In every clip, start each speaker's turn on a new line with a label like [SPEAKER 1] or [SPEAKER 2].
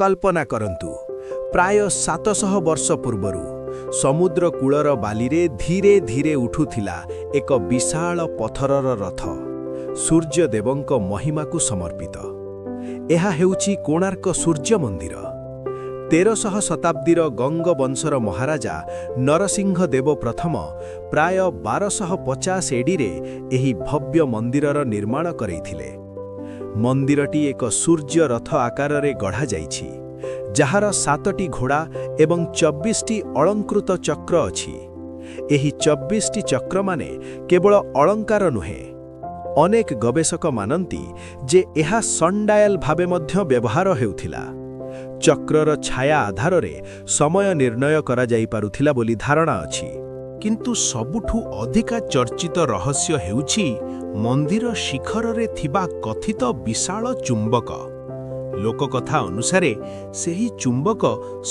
[SPEAKER 1] କଳ୍ପନା କରନ୍ତୁ, ପ୍ରାୟ 700 ବର୍ଷ ପୂର୍ବରୁ ସମୁଦ୍ର କୂଳର ବାଲିରେ ଧୀରେ ଧୀରେ ଉଠୁଥିଲା ଏକ ବିଶାଳ ପଥରର ରଥ, ସୂର୍ଯ୍ୟଦେବଙ୍କ ମହିମାକୁ ସମର୍ପିତ। ଏହା ହେଉଛି କୋଣାର୍କ ସୂର୍ଯ୍ୟ ମନ୍ଦିର। 13ଶହ ଶତାବ୍ଦୀର ଗଙ୍ଗବଂଶର ମହାରାଜା ନରସିଂହ ଦେବ ପ୍ରଥମ ପ୍ରାୟ 1250 ଏଡିରେ ଏହି ଭବ୍ୟ ମନ୍ଦିରର ନିର୍ମାଣ କରେଇଥିଲେ। ମନ୍ଦିରଟି ଏକ ସୂର୍ଯ୍ୟ ରଥ ଆକାରରେ ଗଢ଼ାଯାଇଛି, ଯାହାର ସାତଟି ଘୋଡ଼ା ଏବଂ 24ଟି ଅଳଙ୍କୃତ ଚକ୍ର ଅଛି। ଏହି 24ଟି ଚକ୍ରମାନେ କେବଳ ଅଳଙ୍କାର ନୁହେଁ। ଅନେକ ଗବେଷକ ମାନନ୍ତି ଯେ ଏହା ସନ୍ଡାଏଲ ଭାବେ ମଧ୍ୟ ବ୍ୟବହାର ହେଉଥିଲା। ଚକ୍ରର ଛାୟା ଆଧାରରେ ସମୟ ନିର୍ଣ୍ଣୟ କରାଯାଇପାରୁଥିଲା ବୋଲି ଧାରଣା ଅଛି।
[SPEAKER 2] କିନ୍ତୁ ସବୁଠୁ ଅଧିକା ଚର୍ଚ୍ଚିତ ରହସ୍ୟ ହେଉଛି ମନ୍ଦିର ଶିଖରରେ ଥିବା କଥିତ ବିଶାଳ ଚୁମ୍ବକ। ଲୋକକଥା ଅନୁସାରେ ସେହି ଚୁମ୍ବକ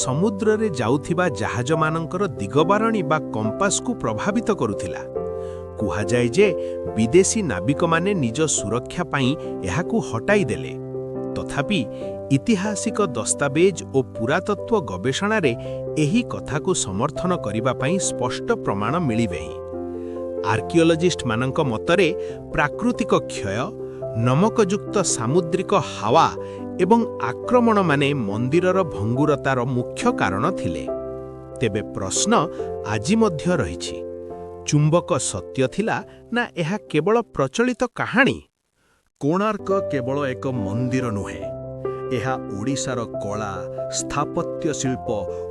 [SPEAKER 2] ସମୁଦ୍ରରେ ଯାଉଥିବା ଜାହାଜମାନଙ୍କର ଦିଗବାରଣୀ ବା କମ୍ପାସକୁ ପ୍ରଭାବିତ କରୁଥିଲା। କୁହାଯାଏ ଯେ ବିଦେଶୀ ନାବିକମାନେ ନିଜ ସୁରକ୍ଷା ପାଇଁ ଏହାକୁ ହଟାଇ ଦେଲେ। ତଥାପି ଐତିହାସିକ ଦସ୍ତାବେଜ ଓ ପୁରାତତ୍ତ୍ୱ ଗବେଷଣାରେ ଏହି କଥାକୁ ସମର୍ଥନ କରିବା ପାଇଁ ସ୍ପଷ୍ଟ ପ୍ରମାଣ ମିଳିନାହିଁ। ଆର୍କିଓଲୋଜିଷ୍ଟମାନଙ୍କ ମତରେ ପ୍ରାକୃତିକ କ୍ଷୟ, ନମକଯୁକ୍ତ ସାମୁଦ୍ରିକ ହାୱା ଏବଂ ଆକ୍ରମଣମାନେ ମନ୍ଦିରର ଭଙ୍ଗୁରତାର ମୁଖ୍ୟ କାରଣ ଥିଲେ। ତେବେ ପ୍ରଶ୍ନ ଆଜି ମଧ୍ୟ ରହିଛି, ଚୁମ୍ବକ ସତ୍ୟ ଥିଲା ନା ଏହା କେବଳ ପ୍ରଚଳିତ କାହାଣୀ?
[SPEAKER 3] କୋଣାର୍କ କେବଳ ଏକ ମନ୍ଦିର ନୁହେଁ, ଏହା ଓଡ଼ିଶାର କଳା, ସ୍ଥାପତ୍ୟ ଶିଳ୍ପ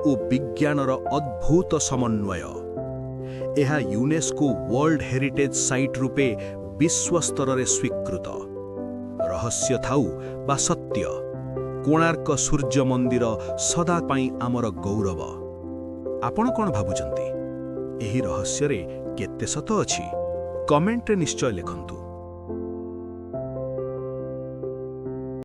[SPEAKER 3] ଓ ବିଜ୍ଞାନର ଅଦ୍ଭୁତ ସମନ୍ୱୟ। ଏହା ୟୁନେସ୍କୋ ୱାର୍ଲଡ ହେରିଟେଜ୍ ସାଇଟ୍ ରୂପେ ବିଶ୍ୱସ୍ତରରେ ସ୍ୱୀକୃତ। ରହସ୍ୟ ଥାଉ ବା ସତ୍ୟ, କୋଣାର୍କ ସୂର୍ଯ୍ୟ ମନ୍ଦିର ସଦା ପାଇଁ ଆମର ଗୌରବ। ଆପଣ କ'ଣ ଭାବୁଛନ୍ତି? ଏହି ରହସ୍ୟରେ କେତେ ସତ ଅଛି? କମେଣ୍ଟରେ ନିଶ୍ଚୟ ଲେଖନ୍ତୁ।